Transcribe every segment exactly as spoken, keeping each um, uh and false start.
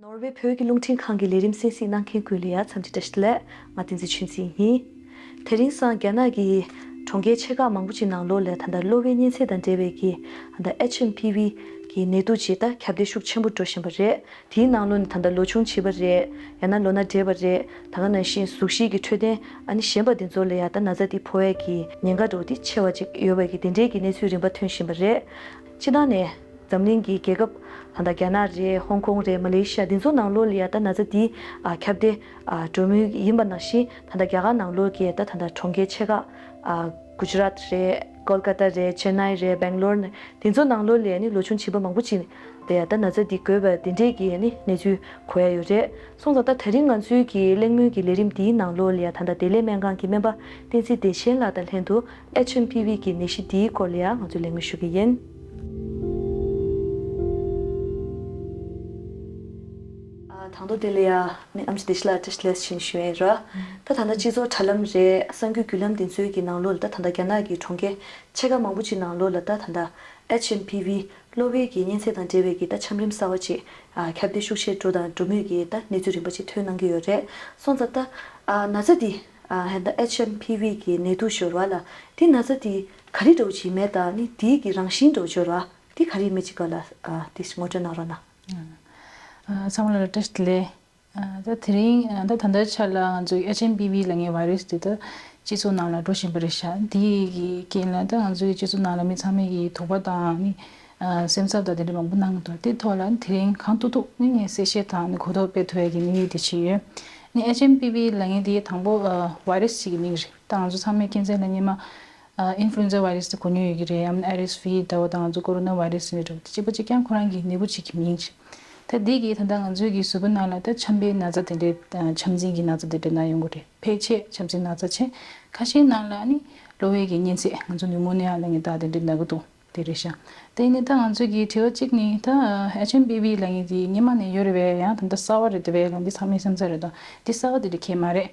ནོར་ཝེ་བོད་ཀྱི་རླུང་འཕྲིན་ཁང་གི་ལས་རིམ་གསན་གཟིགས་གནང་མཁན་ཀུན་ལ་ཡང་འཚམས་འདྲི་བཀྲ་ཤིས་བདེ་ལེགས། ང་བསྟན་འཛིན་ཆོས་འཛིན་ཡིན། དེ་རིང་སང་རྒྱ་ནག་གི་གྲོང་ཁྱེར་ཆེ་ཁག་མང་པོ་ཅིག་ནང་ལོགས་ལ་ད་ལྟ་གློ་བའི་གཉན་ཚད་དང་འབྲེལ་བའི་གི་ད་ལྟ་ཨེཆ་ཨེམ་ཕི་ཝི་གི་ནད་དུག་ཅིག་ད་ཁྱབ་གདལ་ཤུགས་ཆེན་པོ་འགྲོ་བཞིན་པ་རེད། དེའི་ནང་ལོགས་ནས་ད་ལྟ་ལོ་ཆུང་བྱིས་པ་རེད། ཡང་ན་ལོ་ན་བགྲེས་པ་རེད། ད་ག་ནང་བཞིན་གཟུགས་གཞི་གི་འཕྲོད་བསྟེན་ཨ་ནི་ཞན་པ་འདི་ཚོ་ལ་ཡང་ད་ན་ཚ་འདི་ཕོག་ཡས་ཀྱི་ཉེན་ཁ་འདྲ་བོ་འདི་ཆེ་བ་ཅིག་ཡོད་པའི་གི་དེ་འདྲའི་གི་གནས་ཚུལ་རིམ་པ་ཐོན་བཞིན་པ་རེད། སྤྱིར་བཏང་ནས་འཛམ་གླིང་གི་རྒྱལ་ཁབ་ད་ལྟ་རྒྱ་ནག་རེད། ཧོང་ཀོང་རེད། མ་ལེ་ཤི་ཡ་འདི་ཚོ་ནང་ལོགས་ལ་ཡང་ད་ན་ཚ་འདི་ཨ་ཁྱབ་གདལ་ཨ་འགྲོ་མུས་ཡིན་པ་ནང་བཞིན་ད་ལྟ་རྒྱ་གར་ནང་ལོགས་ཀྱི་ད་ད་ལྟ་གྲོང་ཁྱེར་ཆེ་ཁག་ཨ་གུ་ཇི་རཱཏ་རེད། ཀོལ་ཀ་ཏ་རེད། ཅེན་ནའི་རེད། སྦེང་ལོར་ནས་དེ་ཚོ་ནང་ལོགས་ལ་ནི་ལོ་ཆུང་བྱིས་པ་མང་པོ་ཅིག་དེ་ཡང་ད་ན་ཚ་འདི་འགོས་པ་དེ་འདྲས་ཀྱི་ནི་གནས་ཚུལ་གོ་ཡ་ཡོད་རེད། སོང་ཙང་ད་དེ་རིང་ང་ཚོའི་གི་གླེང་མོལ་གྱི་ལས་རིམ་འདིའི་ནང་ལོགས་ལ་ཡང་ད་ལྟ་བདེ་ལེགས་སྨན་ཁང་གི་སྨན་པ་བསྟན་འཛིན་བདེ་ཆེན་ལགས་དང་ལྷན་དུ་ཨེཆ་ཨེམ་ཕི་ཝི་གི་ནད་གཞི་འདིའི་སྐོར་ལ་ཡང་ང་ཚོས་གླེང་མོལ་ཞུ་གི་ཡིན། ཨ་དང་ཐོག་དེ་ལ་ཡང་ནི་ཨེམ་ཆི་བདེ་ཆེན་ལགས་བཀྲ་ཤིས་བདེ་ལེགས་ཞེས་ཞུ་ཡ་ཡིན་ར། ད་ད་ལྟ་སྤྱི་ཚོགས་དྲ་ལམ་རེད། གསར་འགྱུར་བརྒྱུད་ལམ་འདི་ཚོའི་གི་ནང་ལོགས་ལ་ད་ད་ལྟ་རྒྱ་ནག་གི་གྲོང་ཁྱེར་ཆེ་ཁག་མང་པོ་ཅིག་ནང་ལོགས་ལ་ད་ད་ལྟ་ཨེཆ་ཨེམ་ཕི་ཝི་གློ་བའི་གི་གཉན་ཚད་དང་འབྲེལ་བའི་གི་ད་ཆམ་རིམས་གསར་བ་ཅིག་ཨ་ཁྱབ་གདལ་ཤུགས་ཆེ་འགྲོ་དང་འགྲོ་མུས་ཀྱི་ད་གནས་ཚུལ་རིམ་པ་ཅིག་ཐོན་གནང་གི་ཡོད་རེད། སོང་ཙང་ད་ཨ་ན་ཚ་འདི་ཨ་ཧན་ད་ཨེཆ་ཨེམ་ཕི་ཝི་གི་ནད་དུག་ཞོར་བ་ལ་འདི་ན་ཚ་འདི་ག་རེ་འདྲ་བོ་ཅིག་མེད་ད་ནི་འདིའི་གི་རང་བཞིན་འདྲ་བོ་ཞོར་བ་འདི་ག་རེ་མེད་ཅིག་ག་ལ་ཨ་འདི་ངོ་སྤྲོད་གནང་རོགས་གནང་། ཨ་ཚང་མ་ལ་བཀྲ་ཤིས་བདེ་ལེགས། ཨ་ད་དེ་རིང་ཨ་ད་ད་ལྟའི་ཆ་ལ་ང་ཚོའི་ཨེཆ་ཨེམ་པི་ཝི་ལབ་མཁན་བྷའི་རེས་དེ་ད་སྤྱི་ཚོགས་ནང་ལ་འགྲོ་བཞིན་པ་རེད་ཤག་འདི་གི་རྐྱེན་ལ་ད་ང་ཚོའི་སྤྱི་ཚོགས་ནང་ལ་མི་ཚང་མས་ཀྱི་དོགས་པ་དང་ནི་ཨ་སེམས་འཚབ་དང་དེ་འདྲ་མང་པོ་གནང་གི་འདུག་དེ་ཐོག་ལ་དེ་རིང་གང་ཐུབ་ཐུབ་ནི་ངས་གསལ་བཤད་དང་ནི་གོ་རྟོགས་སྤེལ་ཐུབ་ཡ་གི་དམིགས་ཡུལ་དེ་བྱས་ཡོད། ནི་ཨེཆ་ཨེམ་པི་ཝི་ལབ་མཁན་དེ་དང་པོ་ཨ་བྷའི་རེས་ཅིག་གི་མིང་རེད། ད་ང་ཚོ་ཚང་མས་ཁྱིམ་མཚེས་ལ་སྔོན་མ་ཨ་ཨིན་ཕུ་ལུ་ཨེན་ཛ་བྷའི་རེས་དེ་གོ་མྱོང་ཡོད་ཀྱི་རེད། ཡང་ན་ཨར་ཨེས་ཝི་ལྟ་བུ་དང་ང་ཚོ་ཀོ་རོ་ན་བྷའི་རེས་ཟེར་ནས་འགྲོ་གཅིག་པ་གཅིག་རྐྱང་ཁོ་རང་གི་ནད་འབུ་གཅིག་གི་མིང་རེད། ད་འདི་གིས་ད་ལྟ་ང་ཚོའི་གི་གཟུགས་པོ་ནང་ལ་ད་ཆམ་པའི་ན་ཚ་དེ་འདྲའི་ཨ་ཆམ་འཛིན་གྱི་ན་ཚ་དེ་འདྲའི་ན་ཡོང་གི་རེད། ཕལ་ཆེར་ཆམ་འཛིན་ན་ཚ་བྱས། ཁ་ཤས་ནང་ལ་ནི་གློ་བའི་གི་གཉན་ཚད་ང་ཚོ་ནུ་མོ་ནི་ཡ་ལབ་མཁན་ད་དེ་འདྲའི་ན་གི་འདུག་དེ་རེད་ཤག་དེ་ནི་ད་ང་ཚོའི་གི་དྲི་བ་གཅིག་ནི་ད་ཨེཆ་ཨེམ་པི་ཝི་ལབ་མཁན་དེ་སྔོན་མ་ནས་ཡོད་རེད་པས། ཡང་ད་ལྟ་གསར་བ་རེད་དེ་བས་ལབ་འདི་ཚང་མས་སེམས་འཚབ་རེད་དོ། འདི་གསར་བ་དེ་འདྲ་གང་ཡང་མ་རེད།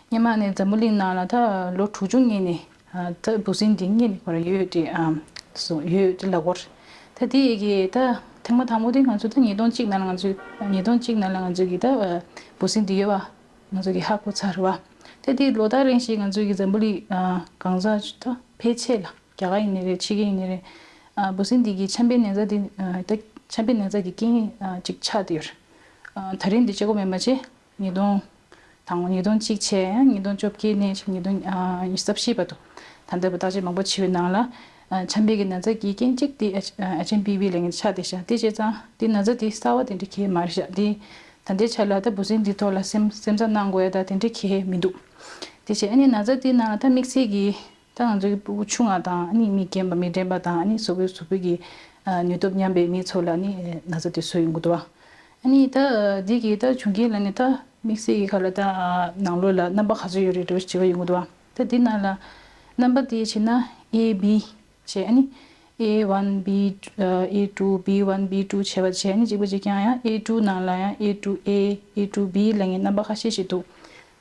སྔོན་མ་ནས་འཛམ་བུ་གླིང་ནང་ལ་ད་ལོ་དྲུག་ཅུ་སྔོན་ནས་ཨ་ད་འབུ་སྲིན་འདི་སྔོན་ནས་ཁོ་རང་ཡོད་དེ་ཨ་སོ་ཡོད་དེ་ལབ་དགོས་རེད། ད་དེ་ཡི་གེ་ད་ཐེངས་མ་དང་པོ་དེ་ང་ཚོ་ད་ཉིས་སྟོང་གཅིག་ནང་ལ་ང་ཚོའི་ཉིས་སྟོང་གཅིག་ནང་ལ་ང་ཚོའི་གི་ད་ཨ་འབུ་སྲིན་འདི་ཡོད་པ་ང་ཚོ་གི་ཧ་གོ་ཚར་བ། ད་དེ་ལོ་ལྟར་རིང་ཞིག་ང་ཚོའི་གི་འཛམ་བུ་གླིང་ཨ་གང་ཟག་ད་ཕལ་ཆེར་ལ་རྒྱ་གར་ཡིན་ནི་རེད། ཕྱི་རྒྱལ་ཡིན་ནི་རེད། ཨ་འབུ་སྲིན་འདི་གི་ཆམ་པའི་ན་ཚ་འདི་ཨ་ད་ཆམ་པའི་ན་ཚ་གི་རྐྱེན་ཨ་ཅིག་ཆགས་བསྡད་ཡོད་རེད། ཨ་ད་རིང་འདི་བྱེད་སྒོ་མེད་པ་བྱས། ཉིས་སྟོང་དང་པོ་ཉིས་སྟོང་གཅིག་བྱས་ཡང་ཉིས་སྟོང་བཅོ་བརྒྱད་ནས་ཉིས་སྟོང་ཨ་ཉི་ཤུ་རྩ་བཞི་བར་དུ་ད་ལྟ་བར་བརྟག་དཔྱད་མང་པོ་བྱས་པའི་ནང་ལ་ཨ་ཆམ་པའི་གི་ན་ཚ་གི་རྐྱེན་གཅིག་དེ་ཨ་ཨེཆ་ཨེམ་པི་ཝི་ལབ་མཁན་ཆགས་བསྡད་ཤག་དེ་བྱས་ཙང་དེ་ན་ཚ་དེ་གསར་བ་དེ་འདྲ་གང་ཡང་མ་རེད་ཤག་དེ་ད་ལྟའི་ཆ་ལ་ད་འབུ་སྲིན་འདི་ཐོག་ལ་སེམས་སེམས་འཚབ་གནང་དགོས་ཡ་ད་དེ་འདྲ་གང་ཡང་མི་འདུག་དེ་བྱས་ཨ་ནི་ན་ཚ་དེ་ནང་ལ་ད་དམིགས་བསལ་གྱི་ད་ང་ཚོ་གི་ཕྲུ་གུ་ཆུང་བ་དང་ཨ་ནི་མི་རྒན་པ་མི་དྲན་པ་དང་ཨ་ནི་གཟུགས་པོའི་གཟུགས་པོའི་གི་ཨ་ནུས་སྟོབས་ཉམས་པའི་མི་ཚོ་ལ་ནི་ན་ཚ་དེ་བཟོ་ཡོང་གི་འདུག་བ། ཨ་ནི་ད་འདི་གི་ད་བྱུང་རྐྱེན་ལ་ནི་ད་དམིགས་བསལ་གྱི་ཁ་ལ་ད་ནང་ལོགས་ལ་རྣམ་པ་ག་ཚོད་ཡོད་རེད་འདྲ་བོ་ཞིག་བྱེད་པ་ཡོང་གི་འདུག་བ། ད་འདི་ནང་ལ་རྣམ་པ་དེ་བྱས་ན་ཨེ་བི་བྱས་ཨ་ནི་ཨེ་ཝན་བི་ཨེ་ཊུ་བི་ཝན་བི་ཊུ་བྱས་པ་བྱས་ཨ་ནི་གཅིག་པ་གཅིག་རྐྱང་ཡང་ཨེ་ཊུ་ནང་ལ་ཡང་ཨེ་ཊུ་ཨེ་ཨེ་ཊུ་བི་ལབ་མཁན་རྣམ་པ་ཁ་ཤས་ཤིག་འདུག་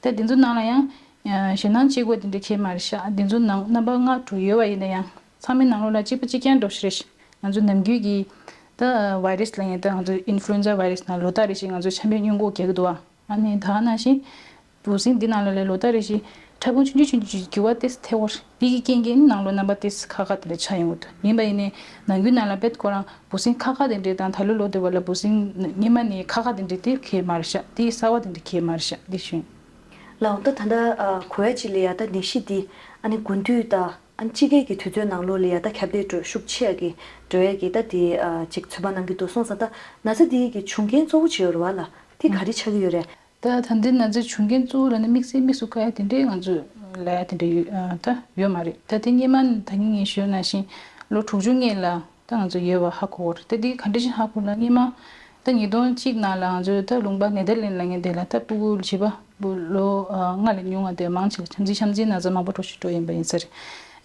ད་འདི་ཚོ་ནང་ལ་ཡང་ཞེད་སྣང་སྐྱེ་དགོས་དེ་འདྲ་གང་ཡང་མ་རེད་ཤག་འདི་ཚོ་ནང་རྣམ་པ་ལྔ་དྲུག་ཡོད་པ་ཡིན་ན་ཡང་ཚང་མའི་ནང་ལོགས་ལ་གཅིག་པ་གཅིག་རྐྱང་འདྲ་བོ་ཞིག་རེད་ཤག་ང་ཚོ་ནམ་རྒྱུན་གྱི་ད་བྷའི་རེས་ལབ་མཁན་ད་ང་ཚོ་ཨིན་ཕུ་ལུ་ཨེན་ཛ་བྷའི་རེས་ནང་ལོ་ལྟར་རེ་བཞིན་ང་ཚོ་ཆམ་པའི་སྔོན་འགོག་རྒྱག་གི་འདུག་བ། ཨ་ནི་ད་ནང་བཞིན་འབུ་སྲིན་འདི་ནང་ལ་ལས་ལོ་ལྟར་རེ་བཞིན་ཕྲ་ཕུང་ཆུང་ཆུང་ཆུང་ཆུང་འགྱུར་བ་ཏོག་ཙམ་ཐེབས་ཀྱི་ཡོད་རེད། འདི་གི་རྐྱེན་གྱིས་ནང་ལོགས་རྣམ་པ་ཏོག་ཙམ་ཁག་ཁག་དེ་འདྲ་ཆགས་ཡོང་གི་འདུག་ཡིན་པ་ཡིན་ནའི་ནང་ཁུལ་ནང་ལ་དཔེ་ཁོ་རང་འབུ་སྲིན་ཁག་ཁག་དེ་འདྲ་དང་ད་ལོ་ལོ་དེ་བ་ལ་འབུ་སྲིན་སྔོན་མ་ནས་ཁག་ཁག་དེ་འདྲ་དེ་གང་ཡང་མ་རེད་ཤག་དེ་གསར་བ་དེ་འདྲ་གང་ཡང་མ་རེད་ཤག་འདི་ཞུ་ཡིན། ལགས་འོང་། ད་ད་ལྟ་ཨ་གོ་ཡ་ཅིག་ལ་ཡ་ད་ནད་གཞི་འདི་ཨ་ནི་དགུན་དུས་དང་ཨ་ནི་དཔྱིད་ཀའི་གི་དུས་ཚོད་ནང་ལོགས་ལ་ཡ་ད་ཁྱབ་གདལ་འགྲོ་ཤུགས་ཆེ་ཡ་གི་འགྲོ་ཡ་གི་ད་དེ་ཨ་ཅིག་ཚོད་དཔག་གནང་གི་འདུག་སོང་ཙང་ད་ན་ཚ་འདི་གི་བྱུང་རྐྱེན་གཙོ་བོ་ཅིག་ཡོད་རེད་བ་ལ་དེ་ག་རེ་ཆགས་ཀྱི་ཡོད་རེད། ད་ད་ལྟའི་ན་ཚའི་བྱུང་རྐྱེན་གཙོ་བོ་ལ་ནི་དམིགས་བསལ་དམིགས་སུ་བཀར་ཡ་དེ་འདྲའི་ང་ཚོ་ལ་ཡ་དེ་འདྲ་ཡོད་ཨ་ད་ཡོད་མ་རེད། ད་དེ་སྔོན་མ་ད་གིན་ངས་ཞུས་ནང་བཞིན་ལོ་དྲུག་ཅུ་སྔོན་ལ་ད་ང་ཚོ་ཡོད་པ་ཧ་གོ་གི་རེད། ད་དེ་ག་འདྲ་ཞིག་ཧ་གོ་ལ་སྔོན་མ་ད་ཉིས་སྟོང་གཅིག་ནང་ལ་ང་ཚོའི་ད་ལུང་པ་ནེ་དར་ལེན་ལབ་མཁན་དེ་ལ་ད་ཕྲུ་གུ་བྱིས་པ་ལོ་ལྔ་ལས་ཉུང་བ་དེ་མང་ཆེ་བ་ཆམ་ཚིག་ཆམ་ཚིག་ན་ཚ་མང་པོ་འགྲོ་ཞིག་འགྲོ་ཡིན་པ་ཡིན་ས་རེད།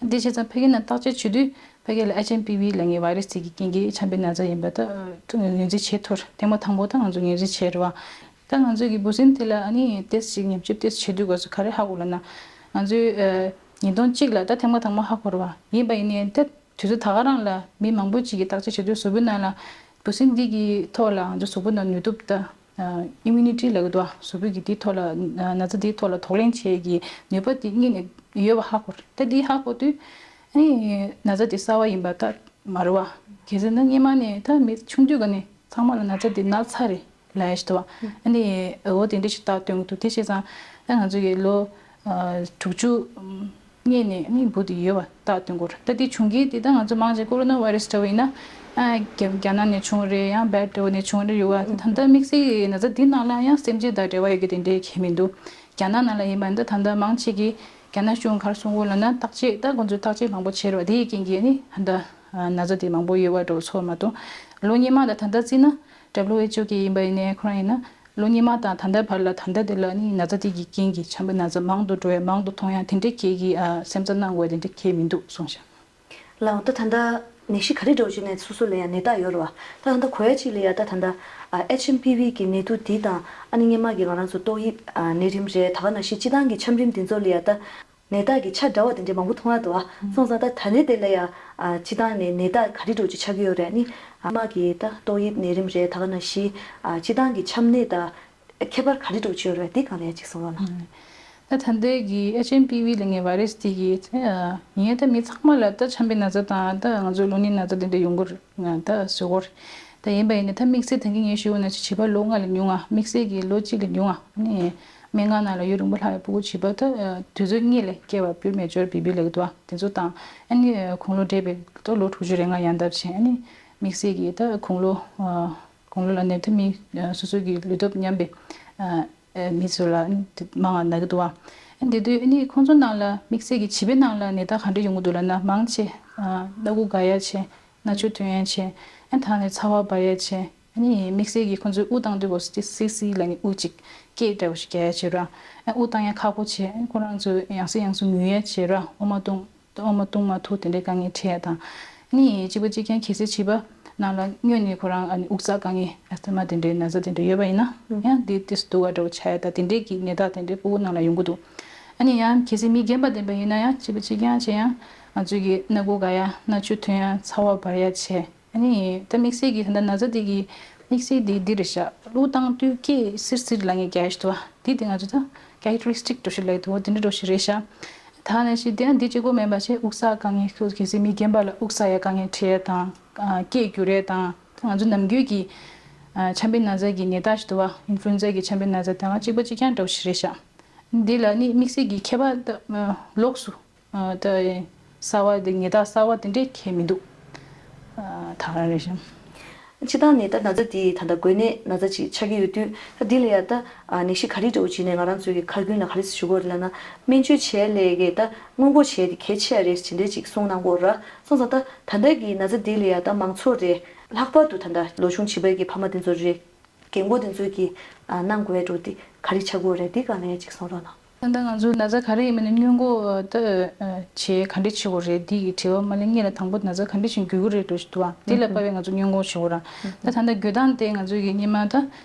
དེ་བྱས་ཙང་ཕ་གི་ནང་བརྟག་དཔྱད་བྱེད་དུས་ཕ་གི་ལ་ཨེཆ་ཨེམ་པི་ཝི་ལབ་མཁན་བྷའི་རེས་དེ་གི་རྐྱེན་གྱིས་ཆམ་པའི་ན་ཚ་ཡིན་པ་ད་ངོས་འཛིན་བྱེད་ཐུབ་རེད། ཐེངས་མ་དང་པོ་ད་ང་ཚོ་ངོས་འཛིན་བྱས་རེད་བ། ད་ང་ཚོས་ཀྱི་འབུ་སྲིན་དེ་ལ་ཨ་ནི་ཏེས་ཅིག་ཉམས་ཞིབ་ཏེས་བྱེད་དུས་སྐབས་སུ་ག་རེ་ཧ་གོ་ལབ་ན། ང་ཚོས་ཨ་ཉིས་སྟོང་གཅིག་ལ་ད་ཐེངས་མ་དང་པོ་ཧ་གོ་རེད་བ། ཡིན་པ་ཡིན་ནའི་ད་དུས་ཚོད་ད་ག་རང་ལ་མི་མང་པོ་ཅིག་གིས་བརྟག་དཔྱད་བྱེད་དུས་གཟུགས་པོའི་ནང་ལ་འབུ་སྲིན་འདི་གི་ཐོག་ལ་ང་ཚོ་གཟུགས་པོ་ནང་ནུས་སྟོབས་ད་ ཨ་ཨིམ་མུ་ནི་ཊི་ལབ་ཀྱི་འདུག་བ། གཟུགས་པོ་གི་དེའི་ཐོག་ལ་ཨ་ན་ཚ་དེའི་ཐོག་ལ་གདོང་ལེན་བྱེད་ཀྱི་ནུས་པ་དེ་སྔོན་ནས་ཡོད་པ་ཧ་གོ་རེད། ད་དེ་ཧ་གོ་དུས་ཨ་ནི་ན་ཚ་དེ་གསར་པ་ཡིན་པ་ད་མ་རེད་བ། གལ་སྲིད་ན་སྔོན་མ་ནས་ད་མི་ཆུང་དུས་ཀ་ནས་ཚང་མ་ལ་ན་ཚ་དེ་ན་ཚར་རེད་ལབ་ཡ་ཞིག་འདུག་བ། ཨ་ནི་འོ་དེ་འདྲ་ཞིག་བཏགས་སྟོན་གྱི་འདུག་དེ་བྱས་ཙང་ད་ང་ཚོ་གི་ལོ་ཨ་དྲུག་ཅུ་སྔོན་ནས་ནི་འབུ་དེ་ཡོད་པ་བཏགས་སྟོན་གྱི་རེད། ད་དེ་བྱུང་གི་དེ་ད་ང་ཚོ་མང་ཆེ་ཀོ་རོ་ན་བྷའི་རེ་སི་འདྲ་བོ་ཡིན་ན་ཨ་རྒྱ་རྒྱ་ནག་ནས་བྱུང་རེད། ཡང་བྷེད་འདྲ་བོ་ནས་བྱུང་རེད་ཡོད་བ། ད་ལྟ་དམིགས་བསལ་གྱི་ན་ཚ་འདི་ནང་ལ་ཡང་སེམས་ཅན་དང་འབྲེལ་བ་ཡོད་ཀྱི་དེ་འདྲའི་གང་ཡང་མི་འདུག་རྒྱ་ནག་ནང་ལ་ཡིན་པ་འདི་ད་ལྟ་མང་ཆེ་གིས་རྒྱ་ནག་གཞུང་ག་རེ་གསུང་གི་ཡོད་ལབ་ན་བརྟག་དཔྱད་ད་ཁོང་ཚོས་བརྟག་དཔྱད་མང་པོ་བྱས་རེད་བ། དེ་ཡི་རྐྱེན་གྱིས་ནི་ད་ལྟ་ཨ་ན་ཚ་དེ་མང་པོ་ཡོད་པ་འདྲ་བོ་ཚོར་མ་གཏོགས་ལོ་སྔོན་མ་དང་ད་ལྟ་བརྩིས་ན་W H O གི་ཡིན་པ་ཡིན་ནའི་ཁོ་རང་ཡིན་ན་ལོ་སྔོན་མ་དང་ད་ལྟའི་བར་ལ་ད་ལྟ་དེ་ལ་ནི་ན་ཚ་དེ་གི་རྐྱེན་གྱིས་ཆམ་པའི་ན་ཚ་མང་དུ་འགྲོ་ཡ་མང་དུ་མཐོང་ཡ་དེ་འདྲའི་གང་གི་ཨ་སེམས་འཚབ་གནང་དགོས་དེ་འདྲའི་གང་ཡང་མི་འདུག་གསུངས་ཤག་ལགས་འོང་། ད་ད་ལྟ་ནད་གཞི་ག་རེ་འདྲ་བོ་ཅིག་ནས་སོ་སོ་ལ་ཡང་ནད་རྟགས་ཡོད་རེད་བ། ད་ད་ལྟ་གོ་ཡ་ཅིག་ལ་ཡ་ད་ད་ལྟ་ཨ་H M P V གི་ནད་དུག་འདི་དང་ཨ་ནི་སྔོན་མ་གི་ང་རང་ཚོ་ཏོག་དབྱིབས་ཨ་ནད་རིམས་རེད། ད་ག་ནང་བཞིན་སྤྱིར་བཏང་གི་ཆམ་རིམས་འདི་ཚོ་ལ་ཡ་ད་ནད་རྟགས་ཀྱི་ཆ་འདྲ་བ་དེ་འདྲས་མང་པོ་མཐོང་ཡ་འདུག་བ། སོང་ཙང་ད་ད་ནི་དེ་ལ་ཡ་ཨ་སྤྱིར་བཏང་ནས་ནད་རྟགས་ག་རེ་འདྲ་བོ་ཅིག་ཆགས་ཀྱི་ཡོད་རེད། ཨ་ནི་ཨ་མ་གི་ད་ཏོག་དབྱིབས་ནད་རིམས་རེད། ད་ག་ནང་བཞིན་ཨ་སྤྱིར་བཏང་གི་ཆམ་ནད་ད་ཁྱད་པར་ག་རེ་འདྲ་བོ་ཅིག་ཡོད་རེད། འདི་སྒང་ལ་ཡ་ཅིག་གསུང་རོགས་གནང་། ད་ད་ལྟའི་གི་H M P V ལབ་མཁན་བྷའི་རེ་སི་དེ་གི་ཨ་ངས་ད་མི་ཚང་མ་ལ་ད་ཆམ་པའི་ན་ཚ་དང་ད་ང་ཚོའི་གློ་ནད་ན་ཚ་དེ་འདྲ་ཡོང་གི་རེད། ང་ད་བཟོད་གོ་རེད། ད་ཡིན་པ་ཡིན་ན་ད་དམིགས་བསལ་ད་གིན་ངས་ཞུས་པ་ནང་བཞིན་བྱིས་པ་ལོ་ལྔ་ལས་ཉུང་བ། དམིགས་བསལ་གྱི་ལོ་གཅིག་ལས་ཉུང་བ། ཨ་ནི་སྨན་ཁང་ནང་ལ་ཡུན་རིང་པོ་ལྷག་ཡ་ཕྲུ་གུ་བྱིས་པ་ད་ཨ་དུས་ཚོད་སྔོན་ལ་སྐྱེས་པ་premature baby ལབ་ཀྱི་འདུག་བ། དེ་ཚོ་དང་ཨ་ནི་ཨ་དགུང་ལོ་བགྲེས་པའི་ད་ལོ་དྲུག་ཅུ་རེ་ལྔ་ཡར་འདབ་བྱས། ཨ་ནི་དམིགས་བསལ་གྱི་ད་དགུང་ལོ་ཨ་དགུང་ལོ་ལ་ནས་ད་མི་ཨ་སོ་སོ་གི་ལུས་སྟོབས་ཉམས་པའི་ཨ་ཨ་མི་ཚོ་ལ་ཨ་ནི་མང་བ་ན་གི་འདུག་བ། ཨ་ནི་དེ་དུས་ཨ་ནི་ཁོང་ཚོ་ནང་ལ་དམིགས་བསལ་གྱི་བྱིས་པའི་ནང་ལ་ནད་རྟགས་ག་འདྲ་ཡོང་གི་འདུག་ལབ་ན་མང་ཆེ་ཨ་སྣ་ཁུག་འགག་ཡ་ཆེ། སྣ་ཆུ་ཐོན་ཡ་ཆེ། ཨ་ནི་ད་ནི་ཚ་བ་འབར་ཡ་ཆེ། ཨ་ནི་དམིགས་བསལ་གྱི་ཁོང་ཚོའི་དབུགས་བཏང་དུས་སྐབས་སུ་སི་སི་ལབ་ནས་དབུགས་ཅིག་སྐད་འདྲ་བོ་ཞིག་རྒྱག་ཡ་བྱེད་ར། ཨ་དབུགས་བཏང་ཡ་ཁག་པོ་བྱེད། ཨ་ཁོ་རང་ཚོ་ཡང་སེ་ཡང་སེ་ངུ་ཡ་བྱེད་ར། འོ་མ་བཏུང་འོ་མ་བཏུང་མ་ཐུབ་དེ་འདྲའི་དཀའ་ངལ་འཕྲད་ཡ་དང་། ཨ་ནི་གཅིག་པ་གཅིག་རྐྱང་གལ་སྲིད་བྱིས་པ་ནང་ལ་སྔོན་ནས་ཁོ་རང་ཨ་ནི་དབུགས་བཙག་དཀའ་ངལ་ཨ་སི་ཐ་མ་དེ་འདྲའི་ན་ཚ་དེ་འདྲ་ཡོད་པ་ཡིན་ན་ཡང་དེ་ཏོག་ཙམ་སྡུག་ག་འདྲ་བོ་ཆགས་ཡ་ད་དེ་འདྲའི་གི་ནད་རྟགས་དེ་འདྲའི་ཕྲུ་གུ་ནང་ལ་ཡོང་གི་འདུག་ཨ་ནི་ཡང་གལ་སྲིད་མི་རྒན་པ་དེ་འདྲ་ཡིན་ན་ཡང་གཅིག་པ་གཅིག་རྐྱང་བྱས་ཡང་ང་ཚོས་གི་སྣ་ཁུག་འགག་ཡ། སྣ་ཆུ་ཐོན་ཡ། ཚ་བ་འབར་ཡ་བྱས། ཨ་ནི་ད་དམིགས་བསལ་གྱི་ད་ལྟ་ན་ཚ་དེ་གི་དམིགས་བསལ་དེ་འདི་རེད་ཤག་དབུགས་བཏང་དུས་སྐད་སིར་སིར་ལབ་མཁན་རྒྱག་ཡ་ཞིག་འདུག་བ། འདི་དེ་ང་ཚོ་ད་characteristic འདྲ་བོ་ཞིག་ལབ་ཀྱི་འདུག་བ། དེ་འདྲ་འདྲ་བོ་ཞིག་རེད་ཤག་ད་ནང་བཞིན་དེ་ཡང་འདི་གཅིག་པོ་མིན་པ་བྱས་དབུགས་བཙག་དཀའ་ངལ། གལ་སྲིད་མི་རྒན་པ་ལ་དབུགས་བཙག་ཡ་དཀའ་ངལ་འཕྲད་ཡ་དང་། ཨ་སྐད་སྒྱུར་ཡ་དང་། ད་ང་ཚོ་ནམ་རྒྱུན་གྱི་ཨ་ཆམ་པའི་ན་ཚ་གི་ནད་རྟགས་ཞིག་འདུག་བ། ཨིན་ཕུ་ལུ་ཨེན་ཛ་གི་ཆམ་པའི་ན་ཚ་དང་གཅིག་པ་གཅིག་རྐྱང་འདྲ་བོ་ཞིག་རེད་ཤག་འདི་ལ་ནི་དམིགས་བསལ་གྱི་ཁྱད་པར་ད་ལོགས་སུ་ཨ་ད་གསར་བ་དེ་ནད་རྟགས་གསར་བ་དེ་འདྲའི་གང་ཡང་མི་འདུག་ཨ་ད་ག་རང་རེད་ཤག་སྤྱིར་བཏང་ནས་ད་ན་ཚ་འདི་ད་ལྟ་འགོས་ནད་ན་ཚ་ཅིག་ཆགས་ཀྱི་ཡོད་དུས། ད་འདི་ལ་ཡ་ད་ཨ་ནད་གཞི་ག་རེ་འདྲ་བོ་བྱས་ནས་ང་རང་ཚོའི་གི་ཁ་རྒྱུན་ལ་ག་རེ་ཞུ་དགོས་རེད་ལབ་ན། སྨན་བཅོས་བྱས་ལས་ཀྱི་ད་སྔོན་འགོག་བྱས་དེ་གལ་ཆེ་ཡ་རེད་ཅེས་འདྲ་ཅིག་གསུངས་གནང་གི་ཡོད་ར། སོང་ཙང་ད་ད་ལྟ་གི་ན་ཚ་འདི་ལ་ཡ་ད་མང་ཚོགས་རེད། ལྷག་པར་དུ་ད་ལྟ་ལོ་ཆུང་བྱིས་པའི་གི་ཕ་མ་དེ་ཚོ་རེད། རྒན་གོག་དེ་ཚོས་ཀྱིས་ཨ་གནང་དགོས་འགྲོ་དེ་ག་རེ་ཆགས་ཀྱི་ཡོད་རེད། དེ་ག་ནས་ཅིག་གསུང་རོགས་གནང་། ད་ལྟ་ང་ཚོ་ན་ཚ་ག་རེ་ཡིན་མིན་ནི་སྔོན་འགོག་ད་ཨ་བྱེད་ག་འདྲ་བྱེད་དགོས་རེད། དེ་གི་དྲི་བ་མ་ལན་སྔོན་ལ་དང་པོ་ན་ཚ་ག་འདྲ་ཞིག་འགོས་ཀྱི་རེད་འགྲོ་ཞིག་འདུག་བ། དེ་ལ་དཔག་པའི་ང་ཚོ་སྔོན་འགོག་བྱེད་དགོས་ར། ད་ད་ལྟ་འགོས་སྟངས་དེ་ང་ཚོ་གི་སྔོན་མ་ད་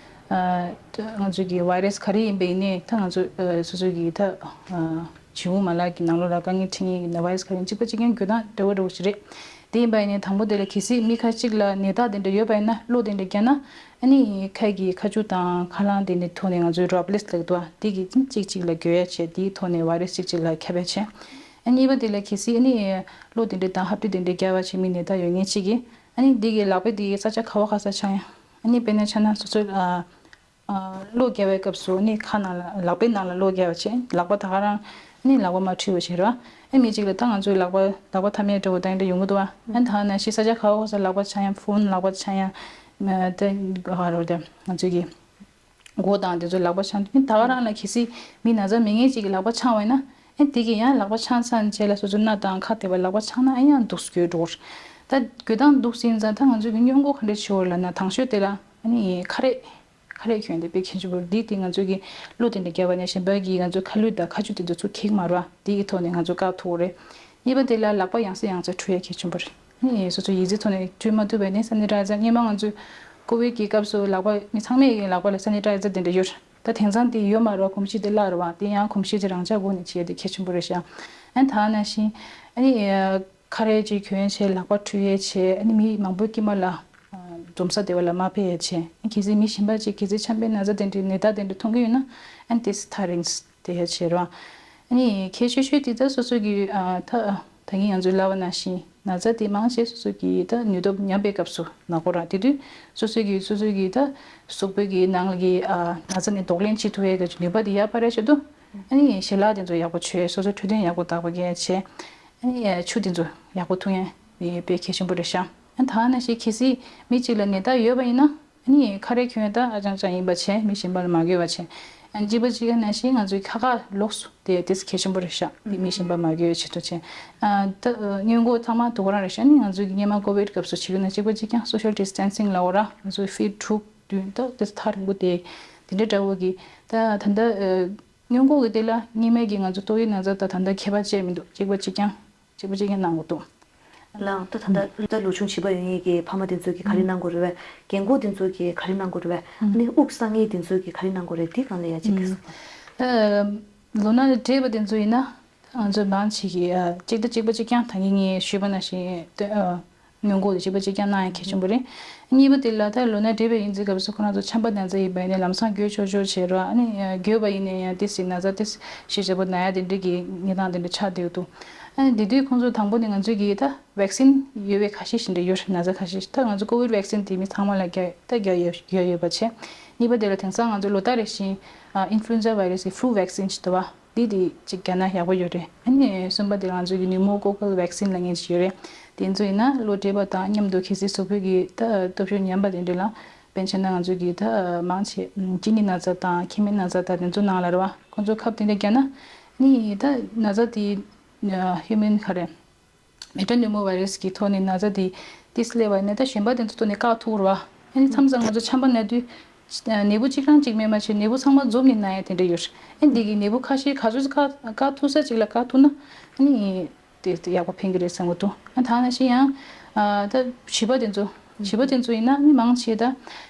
ཨ་ད་ང་ཚོ་གི་བྷའི་རེ་སི་ག་རེ་ཡིན་པ་ཡིན་ནའི་ད་ང་ཚོ་ཨ་སོ་སོ་གི་ད་ཨ་བྱེའུ་མ་ལག་གི་ནང་ལོགས་ལ་དཀའ་ངལ་འཕྲད་མཁན་གྱི་བྷའི་རེ་སི་ག་རེ་ཡིན་གཅིག་པ་གཅིག་རྐྱང་འགོས་སྟངས་འདྲ་བོ་འདྲ་བོ་ཞིག་རེད། དེ་ཡིན་པ་ཡིན་ནའི་དང་པོ་དེ་ལ་གལ་སྲིད་མི་ཁ་ཅིག་ལ་ནད་རྟགས་དེ་འདྲ་ཡོད་པ་ཡིན་ན་གློ་དེ་འདྲ་བརྒྱབ་ན། ཨ་ནི་ཁ་གི་ཁ་ཆུ་དང་ཁ་རླངས་དེ་འདྲའི་ཐོག་ནས་ང་ཚོའི་ཌོབ་ལེ་ཊི་ལབ་འདུག་བ། དེ་གི་གཅིག་གཅིག་ལ་འགོས་ཡ་བྱས། དེའི་ཐོག་ནས་བྷའི་རེ་སི་གཅིག་གཅིག་ལ་ཁྱབ་པ་བྱས། ཨ་གཉིས་པ་དེ་ལ་གལ་སྲིད་ཨ་ནི་གློ་དེ་འདྲ་དང་ཧབ་ཏི་དེ་འདྲ་བརྒྱབ་པ་བྱས་མི་ནད་རྟགས་ཡོད་མཁན་གཅིག་གིས་ཨ་ནི་དེ་གི་ལག་པ་དེ་ས་ཆ་ག་བ་ག་ས་འཆང་ཡ། ཨ་ནི་དཔེར་ན་ཆ་ན་སོ་སོའི་ཨ་ཨ་གློ་བརྒྱབ་པའི་སྐབས་སུ་ནི་ཁ་ནང་ལ་ལག་པའི་ནང་ལ་གློ་བརྒྱབ་པ་བྱས། ལག་པ་ད་ག་རང་ནི་ལག་པ་མར་འཁྲུད་པ་བྱེད་རོགས། ཨ་མི་གཅིག་ལ་ད་ང་ཚོའི་ལག་པ་ལག་པ་ཐ་མའི་འདྲ་བོ་ད་འདྲ་ཡོང་གི་འདུག་བ། ཨ་ད་ནང་བཞིན་ས་ཆ་ག་བ་ག་ས་ལག་པ་འཆང་ཡ། ཕོན་ལག་པ་འཆང་ཡ། ཨ་ད་ག་རོ་ད་ང་ཚོའི་གི་མགོ་དང་དེ་ཚོ་ལག་པ་འཆང་དུས་ད་ག་རང་ལ་གལ་སྲིད་མི་ན་ཚ་མེད་མཁན་གཅིག་གི་ལག་པ་འཆང་བ་ཡིན་ན། ཨ་དེ་གི་ཡང་ལག་པ་འཆང་ཚར་རྗེས་ལ་སོ་སོ་སྣ་དང་ཁ་དེ་བ་ལག་པ་འཆང་ན་ཨ་ཡང་འདུག་སེ་འགྱོད་འགྲོ་གི་རེད། ད་འགྱོད་སྟངས་འདུག་སེ་ཡིན་ཙང་ད་ང་ཚོའི་གི་སྔོན་འགོག་ག་འདྲ་བྱེད་དགོས་ལབ་ན། དང་ཤོས་དེ་ལ་ཨ་ནི་ཁ་རས། ཁ་རས་གྱོན་དེ་དཔེ་གལ་ཆེན་པོ་རེད། འདི་དེ་ང་ཚོ་གི་གློ་དེ་འདྲ་བརྒྱབ་པ་ནས་གཞན་པ་གི་ང་ཚོའི་ཁ་ལུད་དང་ཁ་ཆུ་དེ་ཚོ་ཚུར་འཁྱེར་གྱི་མ་རེད་བ། དེ་གི་ཐོག་ནས་ང་ཚོ་བཀག་ཐུབ་ཀྱི་རེད། གཉིས་པ་དེ་ལ་ལག་པ་ཡང་སེ་ཡང་སེ་འཁྲུ་ཡ་གལ་ཆེན་པོ་རེད། ཨ་ནི་སོ་སོ་ཡི་ཙི་ཐོག་ནས་འཁྲུ་མ་ཐུབ་པ་ཡིན་ན་སེ་ནི་ཊའི་ཛར། སྔོན་མ་ང་ཚོའི་ཀོ་བིཌ་གི་སྐབས་སུ་ལག་པ་མི་ཚང་མའི་གི་ལག་པ་ལ་སེ་ནི་ཊའི་ཛར་དེ་འདྲ་ཡོད་རེད། ད་དེང་སང་དེ་ཡོད་མ་རེད་བ། གོམས་གཤིས་དེ་བརླག་རེད་བ། དེ་ཡང་གོམས་གཤིས་དེ་རང་འཇགས་སྒོ་ནས་བྱེད་ཡ་དེ་གལ་ཆེན་པོ་རེད་ཤག་ཨ་ནི་ད་ནང་བཞིན་ཨ་ནི། ཁ་རས་ཅིག་གྱོན་བྱས། ལག་པ་འཁྲུ་ཡས་བྱས། ཨ་ནི་མི་མང་པོའི་དཀྱིལ་མ་ལ་ཨ་ འཛོམས་ས་དེ་བ་ལ་མ་ཕེབས་ཡ་བྱས། གལ་སྲིད་མི་གཞན་པ་ཅིག་གལ་སྲིད་ཆམ་པའི་ན་ཚ་དེ་འདྲའི་ནད་རྟགས་དེ་འདྲ་མཐོང་གི་ཡོད་ན། ཨ་ནི་དེ་ཐག་རིང་དེ་ཡ་བྱས་རོགས། ཨ་ནི་གལ་ཆེ་ཤོས་དེ་ད་སོ་སོ་གི་ཨ་ད་ད་གིན་ང་ཚོས་ལབ་པ་ནང་བཞིན་ན་ཚ་དེ་མང་ཆེ་སོ་སོ་གི་ད་ནུས་སྟོབས་ཉམས་པའི་སྐབས་སུ་ན་གོ་ར། དེ་དུས་སོ་སོ་གི་སོ་སོ་གི་ད་གཟུགས་པོ་གི་ནང་གི་ཨ་ན་ཚ་ནས་གདོང་ལེན་བྱེད་ཐུབ་ཡ་གི་ནུས་པ་དེ་ཡར་འཕར་ཡ་ཆེད་དུ། ཨ་ནི་ཞལ་ལག་དེ་ཚོ་ཡག་པོ་མཆོད། སོ་སོ་འཕྲོད་བསྟེན་ཡག་པོ་དག་པ་གི་བྱས། ཨ་ནི་ཆུ་དེ་ཚོ་ཡག་པོ་འཐུང་ཡ་དེ་དཔེ་གལ་ཆེན་པོ་རེད་ཤག་ཨ་ནི་ད་ནང་བཞིན་གལ་སྲིད་མི་གཅིག་ལ་ནད་རྟགས་ཡོད་པ་ཡིན་ན། ཨ་ནི་ཁ་རས་གྱོན་ཡ་ད་ཨ་ཅང་ཅང་ཡིན་པ་བྱས། མི་གཞན་པ་ལ་མ་འགོས་པ་བྱས། ཨ་ནི་གཅིག་པ་གཅིག་ཡ་ནང་བཞིན་ང་ཚོའི་ཁ་ཁ་ལོགས་སུ་དེ་དེ་གལ་ཆེན་པོ་རེད་ཤག་དེ་མི་གཞན་པ་མ་འགོས་ཡ་ཆེད་དུ་བྱས། ཨ་ད་སྔོན་འགོག་ཚང་མ་དུ་ག་རང་རེད་ཤག་ཨ་ནི་ང་ཚོའི་སྔོན་མ་ཀོ་བིད་སྐབས་སུ་བྱེད་ཀྱི་ན་གཅིག་པ་གཅིག་རྐྱང་social distancing ལབ་དགོས་ར། ང་ཚོའི་ཕིཊ་དྲུག་བདུན་ད་དེ་ཐག་རིང་པོ་དེ་དེ་འདྲ་འདྲ་བོ་གི་ད་ད་ལྟ་སྔོན་འགོག་གི་དེ་ལ་སྔོན་མའི་གི་ང་ཚོ་ཏོག་དབྱིབས་ན་ཚ་དང་ད་ལྟ་ཁྱད་པར་ཅི་མི་འདུག་གཅིག་པ་གཅིག་རྐྱང་གཅིག་པ་གཅིག་རྐྱང་གནང་དགོས་འདུག་ལགས། ད་ད་ལྟ་ད་ལོ་ཆུང་བྱིས་པ་ཡོད་མཁན་གྱི་ཕ་མ་དེ་ཚོ་གིས་ག་རེ་གནང་དགོས་རེད་པས། རྒན་གོག་དེ་ཚོ་གིས་ག་རེ་གནང་དགོས་རེད་པས། ཨ་ནི་དབུགས་བསང་མཁན་དེ་ཚོ་གིས་ག་རེ་གནང་དགོས་རེད། འདི་སྒང་ལ་ཡ་གཅིག་གིས། ཨ་ལོ་ན་བགྲེས་པ་དེ་ཚོ་ཡིན་ན་ང་ཚོ་མང་ཆེ་གིས་ཨ་གཅིག་ད་གཅིག་པ་གཅིག་རྐྱང་ད་གིན་ངས་ཞུས་པ་ནང་བཞིན་ཨ་སྔོན་འགོག་དེ་གཅིག་པ་གཅིག་རྐྱང་གནང་ཡ་གལ་ཆེན་པོ་རེད། གཉིས་པ་དེ་ལ་ད་ལོ་ན་བགྲེས་པ་ཡིན་ཚེ་སྐབས་སུ་ཁོ་རང་ཚོ་ཆམ་པ་ན་ཚ་ཡིན་པ་ཡིན་ན་ལམ་སང་འགོས་ཆོག་ཆོག་བྱེད་རོགས། ཨ་ནི་འགོས་པ་ཡིན་ན་ཡང་ཏོག་ཙམ་ན་ཚ་ཏོག་ཙམ་ཞེ་པོ་ན་ཡ་དེ་འདྲ་གི་གནས་སྟངས་དེ་འདྲ་ཆགས་བསྡད་འདུག་ཨ་ནི་དེ་དུས་ཁོང་ཚོ་དང་པོ་ནས་ང་ཚོས་གི་ད་བེག་སིན་ཡོད་པའི་ཁ་ཤས་ཤིག་འདྲ་ཡོད་རེད། ན་ཚ་ཁ་ཤས་ཤིག་ད་ང་ཚོ་ཀོ་བིད་བེག་སིན་དེ་མི་ཚང་མ་ལ་རྒྱག་ད་རྒྱག་ཡོད་རྒྱག་ཡོད་པ་བྱས། གཉིས་པ་དེ་ལ་དེང་སང་ང་ཚོ་ལོ་ལྟར་རེ་བཞིན་ཨ་ཨིན་ཕུ་ལུ་ཨེན་ཛ་བྷའི་རེ་སི་གི་ཕུ་ལུ་བེག་སིན་ཞིག་འདུག་བ། འདི་དེ་གཅིག་རྒྱག་ན་ཡག་པོ་ཡོད་རེད། ཨ་ནི་གསུམ་པ་དེ་ང་ཚོ་གི་ནིའུ་མོ་ཀོ་ཀལ་བེག་སིན་ལབ་མཁན་ཞིག་ཡོད་རེད། དེ་ཚོ་ཡིན་ན་ལོ་བགྲེས་པ་དང་མཉམ་དུ་གལ་སྲིད་གཟུགས་པོའི་གི་ད་སྟོབས་ཤུགས་ཉམས་པ་དེ་འདྲ་ལ། དཔེར་ན་ཆ་ན་ང་ཚོ་གི་ད་མང་ཆེ་གཅིན་སྙི་ན་ཚ་དང་མཁལ་མའི་ན་ཚ་དང་དེ་ཚོ་ནང་ལ་རེད་བ། ཁོང་ཚོ་ཁབ་དེ་འདྲ་རྒྱག་ན་ནི་ད་ན་ཚ་དེ་ཧིའུ་མན་ག་རེ་མེ་ཊ་ནིའུ་མོ་བྷའི་རེ་སི་གི་ཐོག་ནས་ན་ཚ་དེ་ཏོག་ཙམ་སླེབས་པ་ཡིན་ན་ད་གཞན་པ་དེ་ཚོ་ཐོག་ནས་བཀག་ཐུབ་རེད་བ། ཨ་ནི་མཚམས་མཚམས་ང་ཚོ་ཆམ་པ་ན་དུས། ནད་འབུ་གཅིག་རང་གཅིག་མེད་མ་བྱས་ནད་འབུ་ཚང་མ་འཛོམས་ནས་ན་ཡ་དེ་འདྲ་ཡོད། ཨ་འདི་གི་ནད་འབུ་ཁ་ཤས་ག་ཚོད་བཀག་བཀག་ཐུབ་ས་གཅིག་ལ་བཀག་ཐུབ་ན་ཨ་ནི་དེ་དེ་ཡག་པོ་ཕན་གི་རེད་བསམ་གི་འདུག་ཨ་ད་ནང་བཞིན་ཡང་ཨ་ད་བྱིས་པ་དེ་ཚོ་བྱིས་པ་དེ་ཚོ་ཡིན་ན་ཨ་ནི་མང་ཆེ་ད་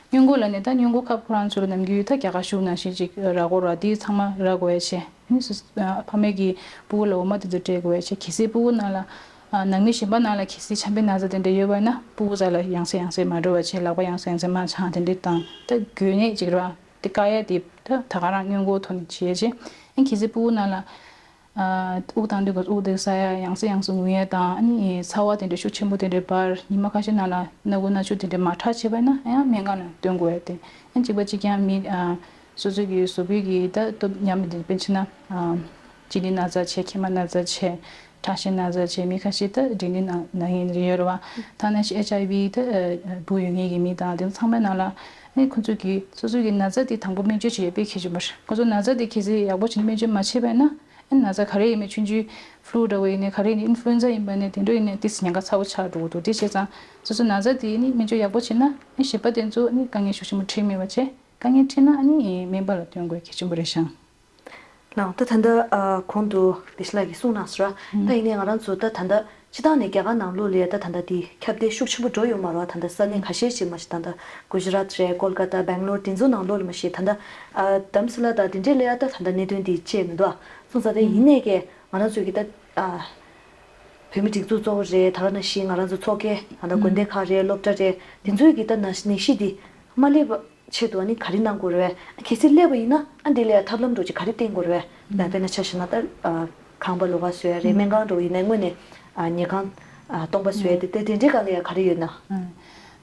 སྔོན་འགོག་ལ་ནི་ད་སྔོན་འགོག་ཁབ་ཁོ་རང་ཚོ་ལ་ནམ་རྒྱུན་ད་རྒྱ་གར་གཞུང་ནང་བཞིན་ཅིག་རག་གོ་ར་དེ་ཚང་མ་རག་གོ་ཡ་བྱས། ཨ་ནི་སུ་ཨ་ཕ་མས་ཀྱི་སྤུ་གུ་ལ་འོ་མ་དེ་ཚོ་སྤྲད་དགོས་པ་བྱས། གལ་སྲིད་སྤུ་གུ་ནང་ལ་ཨ་ནང་མི་གཞན་པ་ནང་ལ་གལ་སྲིད་ཆམ་པའི་ན་ཚ་དེ་འདྲ་ཡོད་པ་ན་སྤུ་གུ་རྩ་ལ་ཡང་སེ་ཡང་སེ་མ་འགྲོ་བ་བྱས། ལག་པ་ཡང་སེ་ཡང་སེ་མ་འཆང་དེ་འདྲ་དང་ད་འགོས་ནད་ཅིག་རེད་བ། དེ་བཀག་ཡ་དེ་ད་ད་ག་རང་སྔོན་འགོག་ཐོག་ནས་བྱས་བྱས། ཨ་གལ་སྲིད་སྤུ་གུ་ནང་ལ་ཨ་དབུགས་གཏོང་དུས་སྐབས་དབུགས་དེ་ཟ་ཡ་ཡང་སེ་ཡང་སེ་ངུ་ཡ་དང་ཨ་ནི་ཚ་བ་དེ་འདྲ་ཤུགས་ཆེན་པོ་དེ་འདྲ་འབར། ཉི་མ་ཁ་ཤས་ནང་ལ་སྣ་ཁུག་སྣ་ཆུ་དེ་འདྲ་མར་ཁྲག་བྱས་པ་ཡིན་ན་ཡང་སྨན་ཁང་ལ་སྟོན་དགོས་ཡ་དེ། ཨ་གཅིག་པ་གཅིག་རྐྱང་མི་ཨ། སོ་སོ་གི་གཟུགས་པོའི་གི་ད་སྟོབས་ཉམས་མི་དེ་དཔེར་ན་ཆ་ན། གཅིན་སྙི་ན་ཚ་བྱས། མཁལ་མ་ན་ཚ་བྱས། ཁྲག་ཤེད་ན་ཚ་བྱས། མི་ཁ་ཤས་ད་འབྲས་ནད་ན་ན་མཁན་ཡོད་རེད་བ། ཐ་ན་ཤི་ཨེཆ་ཨའི་ཝི་ད་འབུ་ཡོད་མཁན་གི་མི་དང་དེ་ཚོ་ཚང་མའི་ནང་ལ་ཨ་ནི་ཁོ་ཚོ་གི་སོ་སོ་གི་ན་ཚ་དེ་དང་པོ་སྨན་བཅོས་བྱེད་ཡས་དཔེ་གལ་ཆེན་པོ་རེད། ཁོ་ཚོ་ན་ཚ་དེ་གལ་སྲིད་ཡག་པོ་བྱས་ནས་སྨན་བཅོས་མ་བྱས་པ་ཡིན་ན་ཨ་ནི་ན་ཚ་ག་རེ་ཡིན་མིན། ཆུང་ཆུང་ཕུ་ལུ་འདྲ་བོ་ཡིན་ནའི་ག་རེ་ཡིན་ནའི་ཨིན་ཕུ་ལུ་ཨེན་ཛ་ཡིན་པ་ནས་དེ་འདྲ་ཡིན་ནའི་ཏོག་ཙམ་ཉེན་ཁ་ཚ་བོ་ཆགས་འགྲོ་གི་འདུག་དེ་བྱས་ཙང་སོ་སོ་ན་ཚ་དེ་ནི་སྨན་བཅོས་ཡག་པོ་བྱས་ན་ཨ་ནི་གཞན་པ་དེ་ཚོ་ཨ་ནི་དཀའ་ངལ་ཤུགས་ཆེན་པོ་འཕྲད་མེད་པ་བྱས། དཀའ་ངལ་འཕྲད་ན་ཨ་ནི་སྨན་པ་ལ་སྟོན་དགོས་གལ་ཆེན་པོ་རེད་ཤག་ལགས། ད་ད་ལྟ་ཨ་གོང་དུ་བདེ་ཆེན་ལགས་ཀྱིས་གསུངས་གནང་སོང་ར། ད་ཡིན་ནའི་ང་རང་ཚོ་ད་ད་ལྟ་སྤྱིར་བཏང་ནས་རྒྱ་གར་ནང་ལོགས་ལ་ད་ད་ལྟ་དེ་ཁྱབ་གདལ་ཤུགས་ཆེན་པོ་འགྲོ་ཡོད་མ་རེད་བ། ད་ལྟ་ས་གནས་ཁ་ཤས་ཤིག་མ་གཞི་ད་ལྟ་གུ་ཇི་རཱད་རེད། ཀོལ་ཀ་ཏ། སྦེང་ལོར། དེ་ཚོ་ནང་ལོགས་ལ་མ་གཞི་ད་ལྟ་ཨ་དྷ་རམ་ས་ལ་དང་དེ་འདྲའི་ལ་ཡ་ད་ད་ལྟ་གནད་དོན་དེ་བྱས་མི་འདུག་ཨ། སོང་ཙང་ད་ཡིན་ནའི་ཀྱེ་ང་རང་ཚོ་གི་ད་ཨ་བོད་མི་སྒྲིག་འཛུགས་གཙོ་བོ་རེད། ད་ག་ནང་བཞིན་ང་རང་ཚོ་ཚོགས་སྒེར་ད་ལྟ་དགོན་སྡེ་ཁག་རེད། སློབ་གྲྭ་རེད། དེ་ཚོའི་གི་ད་ནད་གཞི་དེ་མ་སླེབས་པ་ཆེད་དུ་ཨ་ནི་ག་རེ་གནང་དགོས་རེད། གལ་སྲིད་སླེབས་པ་ཡིན་ན་ཨ་འདི་ལ་ཡ་ཐབས་ལམ་འདྲ་ཅིག་ག་རེ་བསྟེན་དགོས་རེད། ད་དཔེར་ན་ཆ་བཞག་ན་ད་ཨ་ཁང་པ་ལོགས་ཀ་བཟོ་ཡ་རེད། སྨན་ཁང་འདྲ་བོ་ཡིན་ན་དངོས་གནས་ཨ་ཉལ་ཁང་ཨ་སྟོང་པ་བཟོ་ཡ་དེ་དེ་དེ་འདྲའི་སྒང་ལ་ཡ་ག་རེ་ཡོད་ན།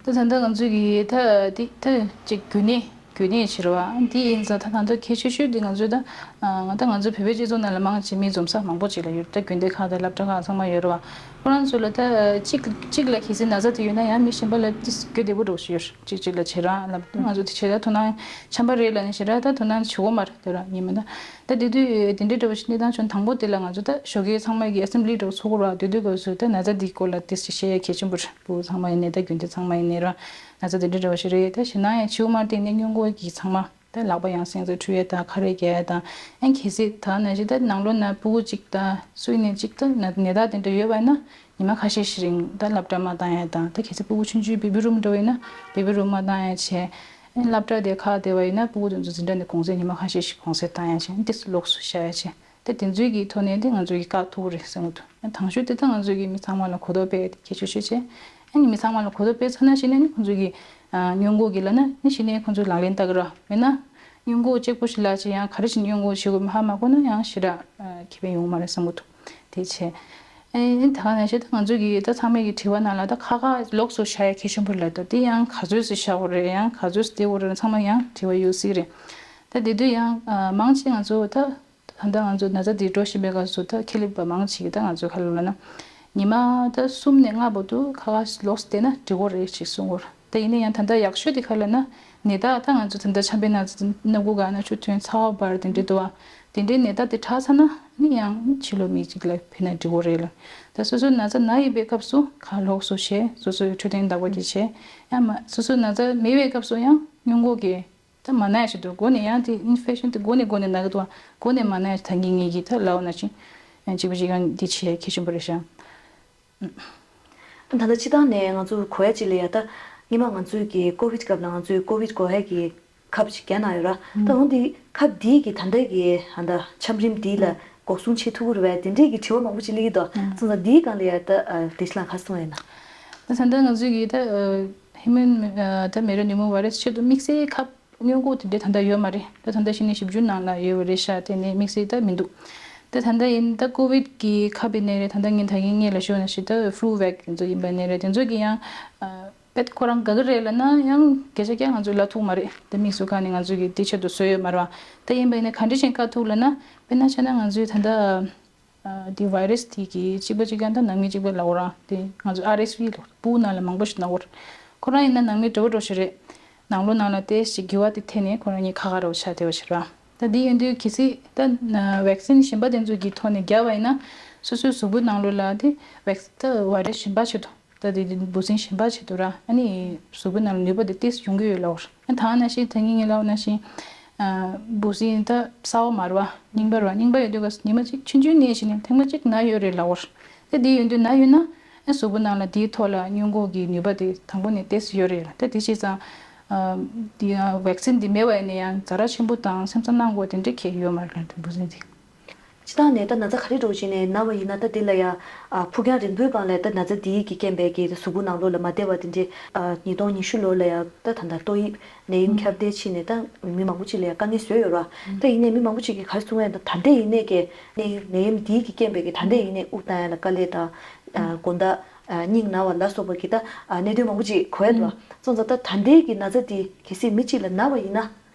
ད་ད་ལྟ་ང་ཚོའི་གི་ད་དེ་ད་ཅིག་རྒྱུན་གནས་རྒྱུན་གནས་བྱེད་རོགས་ཨ་འདི་ཡིན་ཙང་ད་ད་ལྟ་གལ་ཆེ་ཤོས་འདི་ང་ཚོའི་ད་ཨ་ད་ང་ཚོ་བོད་པའི་སྤྱི་ཚོགས་ནང་ལ་མང་ཆེ་མི་འཛོམས་ས་མང་པོ་ཅིག་ལ་ཡོད། ད་དགོན་སྡེ་ཁག་དང་སློབ་གྲྭ་ཁག་ཚང་མ་ཡོད་རོགས། ཁོ་རང་ཚོ་ལ་ད་གཅིག་གཅིག་ལ་གལ་སྲིད་ན་ཚ་དེ་ཡོད་ན་ཡང་མི་གཞན་པ་ལ་ཏིས་རྒྱུ་བདེ་པོ་འགྲོ་ཞིག་ཡོད། གཅིག་གཅིག་ལ་བྱེད་རང་ལབ་ང་ཚོ་དེ་བྱེད་ད་དོ་སྣང་ཆམ་པ་རེད་ལ་ནི་བྱེད་ར་ད་དོ་སྣང་བྱེད་དགོས་མ་རེད། དེ་ར་ཉི་མ་ད་ད་དེ་དུས་དེ་འདྲའི་འདྲ་བོ་ཞིག་གནས་སྟངས་བྱུང་དང་པོ་དེ་ལ་ང་ཚོ་ད་ཞོགས་ཀའི་ཚང་མ་གི་ཨེ་སེམ་བྷི་ལི་འདྲ་བོ་ཚོགས་ར་དེ་དུས་སྐབས་སུ་ད་ན་ཚ་འདིའི་སྐོར་ལ་ཏིས་ཞིག་བཤད་ཡ་གལ་ཆེན་པོ་རེད། ཕྲུ་གུ་ཚང་མ་ཡིན་ནའི་ད་རྒྱུན་དེ་ཚང་མ་ཡིན་ནའི་ར་ན་ཚ་དེ་འདྲའི་འདྲ་བོ་ཞིག་རེད། ད་ཞེད་སྣང་ཡང་བྱེད་དགོས་མ་རེད། དེ་ནས་སྔོན་འགོག་གི་ཚང་མ། ད་ལག་པ་ཡང་སེ་ཡང་སེ་འཁྲུ་ཡས་དང་ཁ་རས་རྒྱག་ཡས་དང་། ཨན་གལ་སྲིད་ད་ནང་བཞིན་ད་ནང་ལོགས་ན་ཕྲུ་གུ་གཅིག་དང་སུ་ཡིན་ནའི་གཅིག་ད་ན་ནད་རྟགས་དེ་འདྲ་ཡོད་པ་ཡིན་ན་ཉི་མ་ཁ་ཤས་ཤིག་རིང་ད་སློབ་གྲྭ་མ་བཏང་ཡས་དང་། ད་གལ་སྲིད་ཕྲུ་གུ་ཆུང་ཆུང་བེ་བི་རུམ་འགྲོ་བ་ཡིན་ན་བེ་བི་རུམ་མ་བཏང་ཡས་བྱས། ཨན་སློབ་གྲྭ་དེ་ཁག་བསྡད་པ་ཡིན་ན་ཕྲུ་གུ་དེ་ཚོ་འཛིན་གྲྭ་ནས་གུང་སེང་ཉི་མ་ཁ་ཤས་ཤིག་གུང་སེང་བཏང་ཡས་བྱས། ཨན་དེ་ཚོ་ལོགས་སུ་བཞག་ཡས་བྱས། ད་དེ་ཚོའི་གི་ཐོག་ནས་དེ་ང་ཚོའི་གི་བཀག་ཐུབ་ཀྱི་རེད་བསམ་གྱི་འདུག་ཨན་དང་ཤོས་དེ་ད་ང་ཚོའི་གི་མི་ཚང་མ་ལ་གོ་རྟོགས་སྤེལ་ཡས་དེ་གལ་ཆེ་ཤོས་བྱས། ཨ་ནི་མི་ཚང་མ་ལ་གོ་རྟོགས་སྤེལ་ཚར་ན་གཞི་ནས་ནི་ཁོང་ཚོ་གི་ཨ་སྔོན་འགོག་གི་ལབ་ན་ནི་གཞི་ནས་ཁོང་ཚོ་ལག་ལེན་བསྟར་གི་ར། མེད་ན་སྔོན་འགོག་གཅིག་པོ་ཞིག་ལ་ཅི་ཡང་ག་རེ་བྱས་ནས་སྔོན་འགོག་བྱེད་དགོས་མིན་ཧ་མ་གོ་ན་ཡང་ཞེ་དྲག་ཨ་ཁེ་ཕན་ཡོང་མ་རེད་བསམ་གི་འདུག་དེ་བྱས། ཨེ་ད་ག་ནང་བཞིན་ད་ང་ཚོ་གི་ད་ཚང་མས་ཀྱི་དྲི་བ་ནང་ལ་ད་ཁ་ཁ་ལོགས་སུ་བཞག་ཡ་གལ་ཆེན་པོ་རེད་ལབ། ད་དེ་ཡང་ག་ཚོད་སུ་བཞག་དགོས་རེད། ཡང་ག་ཚོད་སུ་བསྡད་དགོས་རེད། ཚང་མ་ཡང་དྲི་བ་ཡོད་སྲིད་རེད། ད་དེ་དུས་ཡང་ཨ་མང་ཆེ་ང་ཚོ་ད་ད་ལྟ་ང་ཚོ་ན་ཚ་འདི་འགྲོ་བཞིན་པའི་སྐབས་སུ་ད་ཁེ་ལས་པ་མང་ཆེ་གི་ད་ང་ཚོ་ག་ལབ་ན་ཉི་མ་ད་གསུམ་ནས་ལྔ་བར་དུ་ཁ་ཁ་ལོགས་སུ་བསྡད་ན་འགྲིག་གི་རེད་ཅེས་གསུང་གི་ཡོད་རེད། ད་ཡིན་ན་ཡང་ད་ལྟ་ཡག་ཤོས་དེ་ག་ལབ་ན་ནད་རྟགས་ད་ང་ཚོ་ད་ལྟ་ཆམ་པའི་ན་ཚ་སྣ་ཁུག་ག་སྣ་ཆུ་ཐོན་ཚ་བ་འབར་དེ་འདྲ་འདུག་བ། དེ་འདྲའི་ནད་རྟགས་དེ་དྲག་ཚར་ན་ནི་ཡང་ཕྱི་ལོགས་མི་གཅིག་ལ་ཕན་ན་འགྲིག་གི་རེད་ལ། ད་སོ་སོ་ན་ཚ་ན་ཡོད་པའི་སྐབས་སུ་ཁ་ལོགས་སུ་བྱས། སོ་སོའི་འཕྲོད་བསྟེན་བདག་པོ་གིས་བྱས། ཡང་མ་སོ་སོ་ན་ཚ་མེད་པའི་སྐབས་སུ་ཡང་སྔོན་འགོག་གི་ད་མ་ན་ཡ་ཞིག་འདུག་འགོ་ནས་ཡང་དེ་ཨིན་ཕེག་ཤན་དེ་འགོ་ནས་འགོ་ནས་ན་གི་འདུག་འགོ་ནས་མ་ན་ཡ་ཞིག་ད་གིན་ངེད་ཀྱིས་ད་ལབ་པ་ནང་བཞིན་གཅིག་པ་གཅིག་རྐྱང་འདི་བྱེད་ཡ་གལ་ཆེན་པོ་རེད་ཤག་ད་ལྟ་སྤྱི་བཏང་ནས་ང་ཚོ་གོ་ཡ་གཅིག་ལ་ཡ་ད་སྔོན་མ་ང་ཚོའི་གི་ཀོ་བིད་སྐབས་ལ་ང་ཚོའི་ཀོ་བིད་འགོག་ཡ་གི་ཁབ་ཅིག་བརྒྱབ་གནང་ཡོད་ར། ད་འོ་འདི་ཁབ་འདིའི་གི་ད་ལྟ་གི་ད་ལྟ་ཆམ་རིམ་འདི་ལ་འགོག་སྲུང་བྱེད་ཐུབ་ཀྱི་རེད་པས། དེ་འདྲས་ཀྱི་དྲི་བ་མང་པོ་ཅིག་སླེབས་ཀྱི་འདུག་སོང་ཙང་འདིའི་སྒང་ལ་ཡ་ད་ཨ་བདེ་སྐྱིད་ལགས་ག་རེ་གསུང་ཡ་ཡིན་ན། ད་ད་ལྟ་ང་ཚོའི་གི་ད་ཨ་ཧིའུ་མན་ཨ་ད་མེ་རོ་ནེ་མོ་ཝེ་རེ་སི་ཆེད་དུ་དམིགས་བསལ་ཁབ་སྔོན་འགོག་དེ་འདྲས་ད་ལྟ་ཡོད་མ་རེད། ད་ད་ལྟ་གཞི་ནས་ཞིབ་འཇུག་ནང་ལ་ཡོད་པ་རེད་ཤག་དེ་ནས་དམིགས་བསལ་ད་མི་འདུག་ད་ད་ལྟ་ཡིན་ད་ཀོ་བིད་ཀྱི་ཁབ་ཡིན་ནའི་རེད། ད་ལྟ་ངས་ད་གིན་སྔོན་ལ་ཞུས་པ་ནང་བཞིན་ད་ཕུ་ལུ་ཝེག་དེ་ཚོ་ཡིན་པ་ནའི་རེད། དེ་ཚོ་གི་ཡང་ཨ་དཔེ་ཁོ་རང་དགའ་གི་རེད་ལབ་ན་ཡང་སྐད་ཆ་རྐྱང་ང་ཚོས་ལབ་ཐུབ་མ་རེད། དེ་དམིགས་སུ་བཀར་ནས་ང་ཚོས་ཀྱི་དེ་ཆེད་དུ་བཟོས་ཡོད་མ་རེད་བ། དེ་ཡིན་པ་ཡིན་ན་ག་འདྲ་ཞིག་བཀག་ཐུབ་ལབ་ན། དཔེར་ན་ཆ་ན་ང་ཚོས་ད་ལྟ་ཨ་དེ་ཝེ་རེ་སི་དེ་གི་གཅིག་པ་གཅིག་རྐྱང་ད་ནང་མི་གཅིག་པ་ལབ་དགོས་ར། དེ་ང་ཚོ་ཨར་ཨེས་ཝི་ལབ་སྤུ་གུ་ནང་ལ་མང་པོ་ཞིག་ན་གི་རེད། ཁོ་རང་ཡིན་ན་ནང་མི་འདྲ་བོ་འདྲ་བོ་ཞིག་རེད། ནང་ལོགས་ནང་ལ་ཏོག་ཙམ་འགྱུར་བ་དེ་ཐེབས་ནས་ཁོ་རང་གཉིས་ཁ་ཁ་འདྲ་བོ་ཆགས་བསྡད་པ་ཞིག་རེད། ད་དེ་ཡིན་དུས་གལ་སྲིད་ད་ཝེག་སིན་གཞན་པ་དེ་ཚོ་གི་ཐོག་ནས་བརྒྱབ་པ་ཡིན་ན་སོ་སོའི་གཟུགས་པོའི་ནང་ལོགས་ལ་དེ་ཝེག་ད་ཝེ་རེ་སི་གཞན་པ་ཆེད་དུ། ད་དེ་དེ་འབུ་སྲིན་གཞན་པ་ཆེད་དུ་ར། ཨ་ནི་གཟུགས་པོའི་ནང་ལ་ནུས་པ་དེ་ཏོག་ཙམ་ཡོང་གི་ཡོད་ལབ་པ་རེད། ཨ་ད་ནང་བཞིན་ད་ངེད་ངེད་ལབ་པ་ནང་བཞིན་ཨ་འབུ་སྲིན་ད་གསར་པ་མ་རེད་བ། རྙིང་པ་རེད་བ། རྙིང་པ་ཡོད་དུས་ག་ཉི་མ་གཅིག་ཆུང་ཆུང་ནས་བྱས་ནས་ཐེངས་མ་གཅིག་ན་ཡོད་རེད་ལབ་པ་རེད། ད་དེ་ཡོད་དུས་ན་ཡོད་ན་ཨ་གཟུགས་པོའི་ནང་ལ་དེའི་ཐོག་ལ་སྔོན་འགོག་གི་ནུས་པ་དེ་དང་པོ་ནས་ཏོག་ཙམ་ཡོད་རེད་ལ། ད་དེ་བྱས་ཙང་ཨ་དེ་ཨ་ཝེག་སིན་དེ་མེད་པ་ཡིན་ན་ཡང་ཛ་དྲག་ཆེན་པོ་དང་སེམས་ཚ་གནང་དགོས་དེ་འདྲ་གང་ཡང་ཡོད་མ་རེད་ལ། འབུ་སྲིན་དེ། སྤྱིར་བཏང་ནས་ད་ན་ཚ་ག་རེ་འདྲ་བོ་ཞིག་ནས་ན་བ་ཡིན་ན་ད་དེ་ལ་ཡ་ཨ་ཕུགས་རྒྱང་རིང་པོའི་སྒང་ལ་ད་ན་ཚ་དེའི་གི་རྐྱེན་པས་ཀྱི་གཟུགས་པོ་ནང་ལོགས་ལ་མ་བདེ་བ་དེ་འདྲའི་ཨ་ཉིས་སྟོང་ཉི་ཤུ་ལོ་ལ་ཡ་ད་ད་ལྟ་ཏོག་དབྱིབས་ནད་ཡམས་ཁྱབ་གདལ་ཕྱིན་ནས་ད་མི་མང་པོ་ཅིག་ལ་ཡ་དཀའ་ངལ་བཟོས་ཡོད་ར། ད་ཡིན་ནའི་མི་མང་པོ་ཅིག་གིས་ག་རེ་གསུང་ཡ་ད་ད་ལྟ་ཡིན་ནའི་གི་ནད་ཡམས་ནད་ཡམས་དེའི་གི་རྐྱེན་པས་ཀྱི་ད་ལྟ་ཡིན་ནའི་དབུགས་གཏོང་ཡ་ལ་དཀའ་ལས་དང་ཨ་དགོང་དག་ཨ་སྙིང་ན་བ་ལ་སོགས་པ་གི་ད་ཨ་གནད་དོན་མང་པོ་ཅིག་གོ་ཡ་འདུག་བ། སོང་ཙང་ད་ད་ལྟའི་གི་ན་ཚ་དེ་གལ་སྲིད་མི་གཅིག་ལ་ན་བ་ཡིན་ན།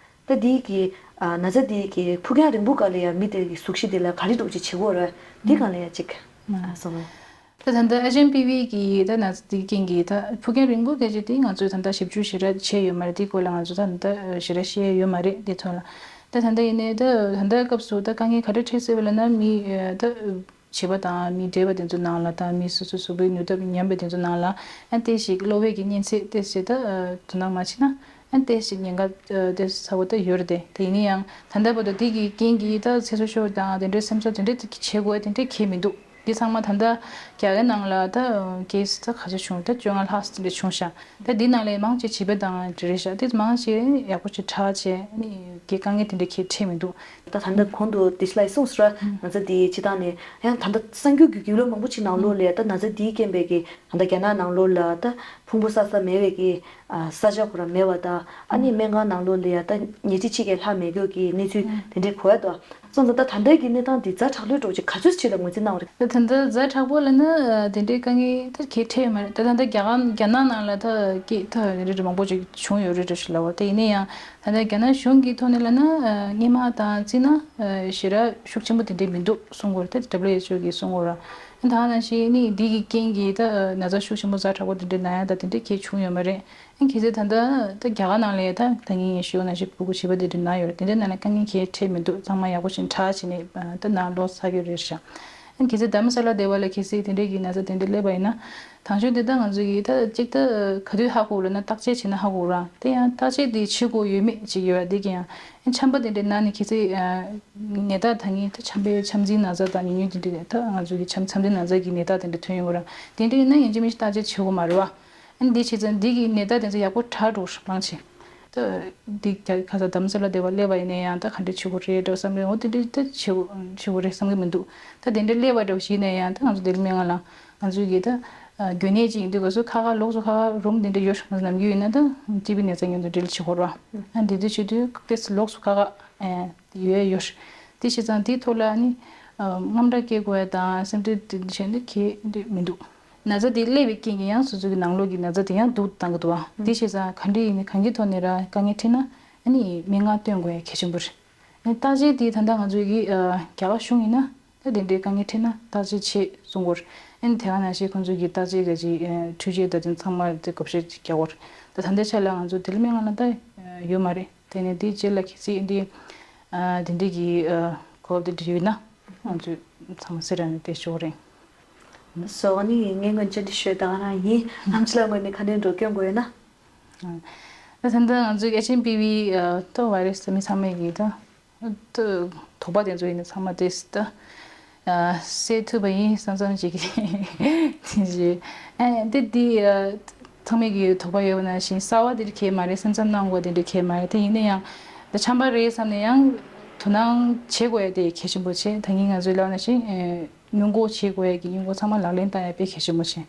ད་འདི་གི་ཨ་ན་ཚ་འདི་གི་ཕུགས་རྒྱང་རིང་པོ་སྒང་ལ་ཡང་མི་དེ་གི་གཟུགས་གཞི་དེ་ལ་ག་རེ་འདྲ་བོ་ཅིག་བྱེད་ཀྱི་ཡོད་རེད། འདི་སྒང་ལ་ཡང་ཅིག་ཨ་གསུང་རོགས། ད་ད་ལྟ་ཨེཆ་ཨེམ་པི་ཝི་གི་ད་ན་ཚ་འདི་རྐྱེན་གྱིས་ད་ཕུགས་རྒྱང་རིང་པོ་སྐད་ཆ་དེ་ང་ཚོས་ད་ལྟ་ཞིབ་འཇུག་ཞེ་དྲག་བྱས་ཡོད་མ་རེད། འདི་སྐོར་ལ་ང་ཚོས་ད་ད་ལྟ་ཞེ་དྲག་ཤེས་ཡོད་མ་རེད། འདི་ཐོག་ལ་ད་ད་ལྟ་ཡིན་ནའི་ད་ད་ལྟ་སྐབས་སུ་ད་དཀའ་ངལ་ག་རེ་འཕྲད་སྲིད་པ་ལབ་ན་མི་ད། བྱིས་པ་དང་མི་བགྲེས་པ་དེ་ཚོ་ནང་ལ་དང་མི་སོ་སོའི་གཟུགས་པོའི་ནུས་སྟོབས་ཉམས་པ་དེ་ཚོ་ནང་ལ་ཨ་ཏོག་ཙམ་གློ་བའི་གི་གཉན་ཚད་ཏོག་ཙམ་ད་དོ་སྣང་མ་བྱས་ན་ཨ་ཏོག་ཙམ་ཉེན་ཁ་ཏོག་ཙམ་ཚ་པོ་ད་ཡོད་རེད་དེ། དེ་ཡིན་ན་ཡང་ད་ལྟ་བར་དུ་དེ་གི་རྐྱེན་གྱིས་ད་ཚེ་སྲོག་ཤོར་དང་དེ་འདྲའི་སེམས་ཚོར་དེ་འདྲའི་བྱེད་དགོས་དེ་འདྲའི་གང་ཡང་མི་འདུག་འདི་ཚང་མ་ད་ལྟ་རྒྱ་གར་ནང་ལ་ད་ཀེ་སི་ད་ག་ཚོད་བྱུང་ད་བཅོ་ལྔ་ལྷག་ཙམ་དེ་འདྲ་བྱུང་ཤག་ད་འདི་ནང་ལ་མང་ཆེ་བྱིས་པ་དང་དེ་འདྲ་རེད་ཤག་དེ་མང་ཆེ་ཡག་པོ་ཞིག་དྲག་བྱས་ཨ་ནི་དཀའ་ངལ་དེ་འདྲ་གང་ཡང་འཕྲད་མི་འདུག་ད་ད་ལྟ་གོང་དུ་བདེ་སྐྱིད་ལགས་གསུངས་སོང་ར། ང་ཚོ་འདི་སྤྱིར་བཏང་ནས་ཡང་ད་ལྟ་གསར་འགྱུར་གྱི་རྒྱུགས་ལོག་མང་པོ་ཅིག་ནང་ལོགས་ལ་ད་ན་ཚ་འདིའི་རྐྱེན་པས་ཀྱི་ད་ལྟ་རྒྱ་ནག་ནང་ལོགས་ལ་ད་ཕུང་པོ་བསགས་ས་མེད་པའི་གི་ས་ཆ་ཁོ་རང་མེད་པ་དང་ཨ་ནི་སྨན་ཁང་ནང་ལོགས་ལ་ཡ་ད་ཉལ་ཁྲི་གཅིག་གི་ལྷག་མེད་སྐྱོ་གི་གནས་ཚུལ་དེ་འདྲའི་གོ་ཡ་འདུག་སོང་ཙང་ད་ད་ལྟའི་གི་གནས་སྟངས་འདི་ཛ་དྲག་ལོས་འགྲོ་ཅིག་ག་ཚོད་ཅིག་ལ་ངོས་འཛིན་གནང་བ་རེད། ད་ད་ལྟ་ཛ་དྲག་པོ་ལབ་ན་དེ་འདྲའི་དཀའ་ངལ་ད་གང་ཡང་འཕྲད་ཡོད་མ་རེད། ད་ད་ལྟ་རྒྱ་གར་རྒྱ་ནག་ནང་ལ་ད་སྐད་ད་རེ་རེ་མང་པོ་ཅིག་བྱུང་ཡོད་རེད་འདྲ་ཞིག་ལབ་པ་དེ་ཡིན་ན་ཡང་། ད་ལྟ་རྒྱ་ནག་གཞུང་གི་ཐོག་ནས་ལབ་ན་ཨ་སྔོན་མ་དང་བརྩིས་ན་ཨ་ཞེ་དྲག་ཤུགས་ཆེན་པོ་དེ་འདྲ་མི་འདུག་གསུང་གི་ཡོད་རེད། ད་ཌབ་ལིའུ་ཨེཆ་ཨོ་གིས་གསུང་གི་ཡོད་རེད། ད་ག་ནང་བཞིན་ནི་འདི་གི་རྐྱེན་གྱིས་ད་ཨ་ན་ཚ་ཤུགས་ཆེན་པོ་ཛ་དྲག་པོ་དེ་འདྲ་ན་ཡ་ད་དེ་འདྲ་གང་ཡང་བྱུང་ཡོད་མ་རེད། ཨ་གལ་སྲིད་ད་ལྟ་ད་རྒྱ་གར་ནང་ལ་ཡ་ད་ད་ངས་ངས་ཞུས་པ་ནང་བཞིན་ཕྲུ་གུ་བྱིས་པ་དེ་འདྲ་ན་ཡོད་རེད། དེ་འདྲ་ན་ལ་དཀའ་ངལ་གང་ཡང་འཕྲད་མི་འདུག་ཚང་མ་ཡག་པོ་ཞིག་དྲག་བྱས་ནས་ཨ་ད་ནང་ལོག་ཚར་གྱི་རེད་ཤག་ཨ་གལ་སྲིད་དྷ་རམ་ས་ལ་སྡེ་བ་ལ་གལ་སྲིད་དེ་འདྲའི་གི་ན་ཚ་དེ་འདྲ་སླེབས་པ་ཡིན་ན། དང་ཤོས་དེ་ད་ང་ཚོ་གི་ད་གཅིག་ད་ག་དུས་ཧ་གོ་ལབ་ན་བརྟག་དཔྱད་བྱས་ན་ཧ་གོ་ར། དེ་ཡང་བརྟག་དཔྱད་དེ་བྱེད་དགོས་ཡོད་མེད་ཅིག་ཡོད་ར། དེ་གི་ཡང་ཆམ་པ་དེ་འདྲ་ན་ནི་གལ་སྲིད་ནད་རྟགས་ད་ངས་ད་ཆམ་པའི་ཆམ་རྩའི་ན་ཚ་དང་ཉུང་ཉུང་དེ་འདྲ་ད་ང་ཚོ་གི་ཆམ་ཆམ་རྩའི་ན་ཚ་གི་ནད་རྟགས་དེ་འདྲ་ཐོན་ཡོང་གི་ར། དེ་འདྲ་ཡིན་ན་ཡིན་གཅིག་མིན་གཅིག་བརྟག་དཔྱད་བྱེད་དགོས་མ་རེད་བ། ཨ་ནི་འདི་བྱས་ཙང་འདི་གི་ནད་རྟགས་དེ་ཚོ་ཡག་པོ་དྲག་འགྲོ་མང་ཆེ། ད་འདི་རྒྱ་ག་ས་དྷ་རམ་ས་ལ་སྡེ་བ་སླེབས་པ་ཡིན་ན་ཡང་ད་ག་འདྲ་བྱེད་དགོས་རེད་འདྲ་བསམ་རེད། འོ་དེ་འདྲ་ད་བྱེད་དགོས་བྱེད་དགོས་རེད་བསམ་གི་མི་འདུག་ད་དེ་འདྲ་སླེབས་པ་འདྲ་བོ་ཞིག་ཡིན་ན་ཡང་ད་ང་ཚོ་ལྡི་ལི་སྨན་ཁང་ལ་ང་ཚོ་གི་ད་ ཨ་རྒྱུན་གནས་ཅིག་ཡིན་དུས་ག་སུ་ཁ་ཁ་ལོགས་སུ་ཁ་ཁ་རུམ་དེ་འདྲ་ཡོད་ང་ནམ་རྒྱུན་ཡིན་ན་ད་ཊི་བི་ནད་ཚ་ཉུང་དུ་འབྲེལ་བྱེད་དགོས་ར། ཨ་འདི་དུས་བྱེད་དུས་ཏེས་ལོགས་སུ་ཁ་ཁ་ཨེ་ཡོད་ཡོད། དེ་བྱས་ཙང་དེའི་ཐོག་ལ་ནི་ཨ་དངངས་སྐྲག་སྐྱེ་དགོས་ཡ་དང་སེམས་ཁྲལ་དེ་བྱས་ནས་ཁེ་འདི་མི་འདུག་ན་ཚ་དེ་སླེབས་པའི་རྐྱེན་གྱིས་ཡང་སོ་སོ་གི་ནང་ལོགས་ཀྱི་ན་ཚ་དེ་ཡང་སྡུག་བཏང་གི་འདུག་བ། དེ་བྱས་ཙང་ག་འདྲ་ཡིན་ནི་གང་གི་ཐོག་ནས་ར་དཀའ་ངལ་འཕྲད་ན་ཨ་ནི་སྨན་ཁང་སྟོན་དགོས་ཡ་གལ་ཆེན་པོ་རེད། ཨ་ནི་བརྟག་དཔྱད་དེ་ད་ལྟ་ང་ཚོའི་གི་ཨ་རྒྱ་གར་གཞུང་ཡིན་ན། ད་དེ་འདྲའི་དཀའ་ངལ་འཕྲད་ན་བརྟག་དཔྱད་བྱེད་གསུང་གི་ཡོད་རེད། ཨ་ནི་དེ་ག་ནང་བཞིན་ཁོང་ཚོ་གི་བརྟག་དཔྱད་ག་ཅིག་འཕྲུལ་ཆས་དང་དེ་ཚང་མ་དེ་བགོ་བཤའ་རྒྱག་གི་ཡོད་རེད། ད་ད་ལྟའི་ཆ་ལ་ང་ཚོ་དེ་ལ་སྨན་ཁང་ལ་ད་ཡོད་མ་རེད། དེ་ནས་དེའི་རྗེས་ལ་གལ་སྲིད་འདི་དེ་འདྲའི་གི་གོ་སྐབས་དེ་འདྲ་ཡོད་ན་ང་ཚོ་ཚང་མ་སེ་ར་ནས་བསྡད་ཆོག་རེད། སོ་ཨ་ནི་ངས་སྔོན་བཅར་འདྲི་ཞུས་ད་ག་རང་ཡིན། ཨམ་ཆི་ལགས་ངོས་ནས་ག་འདྲའི་འགྲོ་སྐྱོད་དགོས་ཡོད་ན། ད་ད་ལྟ་ང་ཚོའི་ཨེཆ་ཨེམ་པི་ཝི་ཏོ་བྷ་ཡི་ར་སི་མི་ཚང་མས་ཀྱི་ད་དོགས་པ་དེ་ཚོ་ཡིན་ན་ཚང་མ་དེ་ད་སེལ་ཐུབ་པ་ཡིན་བསམ་བསམ་ཅིག་གི་དེ་ཨེ་དེ་དེ་ཚང་མས་ཀྱི་དོགས་པ་ཡོད་པ་ནང་བཞིན་གསར་བ་དེ་འདྲ་གས་མ་རེད། སེམས་འཚབ་གནང་དགོས་དེ་འདྲ་གས་མ་རེད། དེ་ཡིན་ན་ཡང་ད་ཆམ་པ་རེད་བསམ་ནས་ཡང་དོ་སྣང་བྱེད་དགོས་ཡ་དེ་གལ་ཆེན་པོ་ཆེ། ད་ངས་ང་ཚོའི་ལབ་ནང་བཞིན་སྔོན་འགོག་བྱེད་དགོས་ཡ་གི་སྔོན་འགོག་ཚང་མ་ལག་ལེན་བསྟར་ཡ་དཔེ་གལ་ཆེན་པོ་ཆེ།